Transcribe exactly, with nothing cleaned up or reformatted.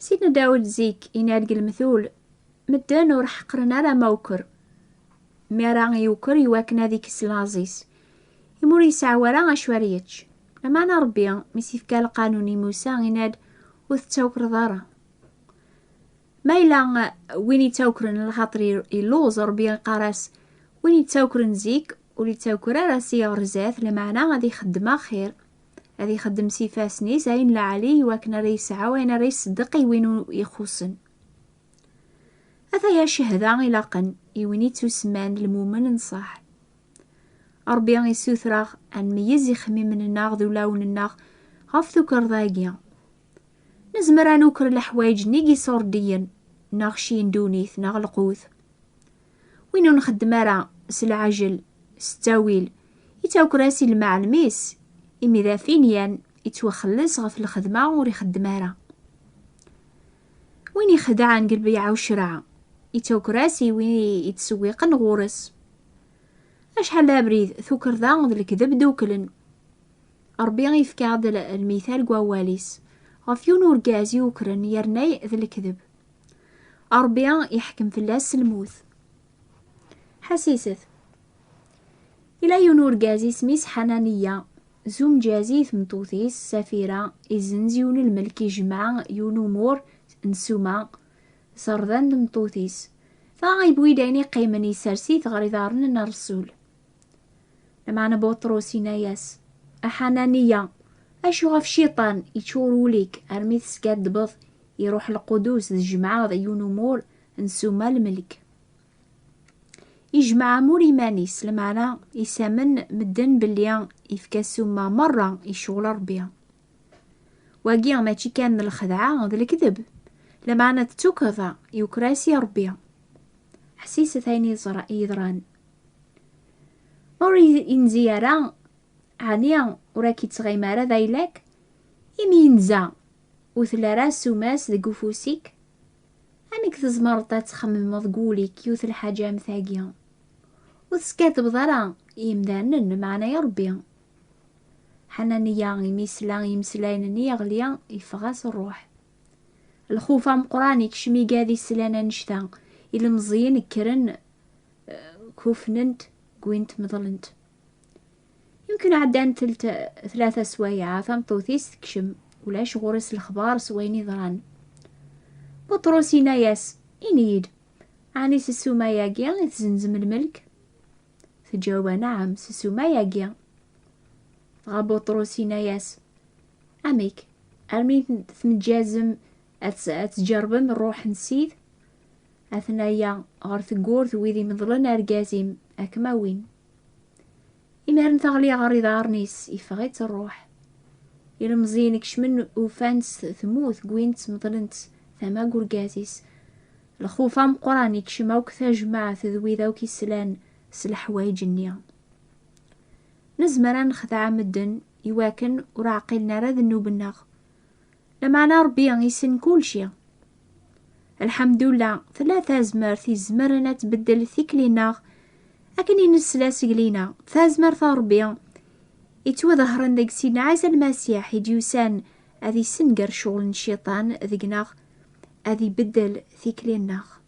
Sidna Dawed zik yenna-d deg lemtul, medden ur ḥeqqren ara ma uker. Mi ara yuker iwakken ad ikkes laẓ-is, imi ur yesɛi ara acu ara yečč. Lameɛna Ṛebbi, mi s-yefka lqanun i Musa, yenna-d, ur tettawkreḍ ara. Ma yella win ittakren lxaṭer i-, illuẓ, Ṛebbi iqqar-as, win ittakren zik, ur ittaker ara si ɣer zdat, lameɛna ad ixeddem axir. Ad ixeddem s ifassen-is ayen lɛali iwakken ara yesɛu ayen ara iṣeddeq i win u-, ixuṣṣen. Ataya ccehda ilaqen i win ittusemman lmumen n ṣṣeḥ. Ṛebbi issuter-aɣ ad nmeyyez ixemmimen-nneɣ d ulawen-nneɣ ɣef tukerḍa-agi. Nezmer ad nuker leḥwayeǧ-nni i yiṣurdiyen, neɣ cci n ddunit, neɣ lqut. Win ur nxeddem ara s leɛjel, s ttawil, ittaker-as i lemɛellem-is, imi d afinyan, ittwaxelles ɣef lxedma ur ixeddem ara. Win ixedɛen deg lbeyɛa u ccreɛ, ittaker-as i win i-, ittsewwiqen ɣur-s. Acḥal d abrid, tukerḍa d lekdeb dduklen. Ṛebbi yefka-aɣ-d l-, lmital deg wawal-is, ɣef yiwen urgaz yukren yerna d lekdeb. Ṛebbi iḥkem fell-as s lmut. Ḥassiset. Ila yiwen urgaz isem-is Ḥananiya, zumǧ-as i tmeṭṭut-is Safira, izenz yiwen lmelk, ijmeɛ yiwen umur n ssuma, s rrda n tmeṭṭut-is. Dɣa yewwi-d ayen iqqimen, isers-it ɣer iḍarren n Ṛṛesul. Lameɛna Buṭrus yenna-yas, a Ḥananiya, acu ɣef Cciṭan iččur wul-ik armi teskaddbeḍ i Ṛṛuḥ Lqudus tjemɛeḍ yiwen umur n ssuma lmelk? Ijmeɛ amur iman-is, lameɛna isamen medden belli ifka ssuma merra i ccɣel Ṛebbi. Wagi mačči kan d lxedɛa, d lekdeb, lameɛna d tukerḍa, yuker-as i Ṛebbi. Ḥsiset ayen yeẓra-, yeḍran. Ur i-, inzi ara, ɛni ur ak-ittɣim ara d ayla-k? Imi yenza, ur telli ara ssuma-s deg ufus-ik? Amek tzemreḍ ad txemmemeḍ deg wul-ik yiwet lḥaǧa am tagi? Ur teskaddbeḍ ara i yimdanen, meɛna i Ṛebbi. Ḥananiya, imi yesla i yimeslayen-nni yeɣli, yeffeɣ-as ṛṛuḥ. Lxuf ameqqran ikcem igad islan annect-a, ilemẓiyen kkren, eh, kufnen-t, gwin-t, meḍlen-t. Yemken ɛeddan telt-, tlata swayeɛ, tameṭṭut-is tekcem, ulac ɣur-s lexbar s wayen yeḍran. Buṭrus yenna-yas, ini-yi-d, ɛni s ssuma-agi i tzenzem lmelk? Teǧǧaweb, anɛam, s ssuma-agi. Dɣa Buṭrus yenna-yas, amek, armi tmeǧǧazem ad t-, ad tǧerbem ṛṛuḥ n Ssid? Atnaya ɣer tewwurt, wid imeḍlen argaz-im, ad kem-awin. Imiren teɣli ɣer iḍarren-is, iffeɣ-itt ṛṛuḥ. Ilemẓiyen kecmen, ufan-tt temmut, gwin-tt, meḍlen-tt tama n urgaz-is. Lxuf ameqqran ikcem akk tajmaɛt d wid akk islan s leḥwayeǧ-nni. Nezmer ad nexdeɛ medden iwakken ur ɛqilen ara ddnub-nneɣ. Lameɛna Ṛebbi issen kulci. Lḥemdullah, tella tazmert izemren ad tbeddel tikli-nneɣ akken i nesla seg Lina. Tazmert n Ṛebbi ittwaḍehren deg Sidna Ɛisa Lmasiḥ i d-yusan ad issenger ccɣel n Cciṭan deg-neɣ, ad ibeddel tikli-nneɣ.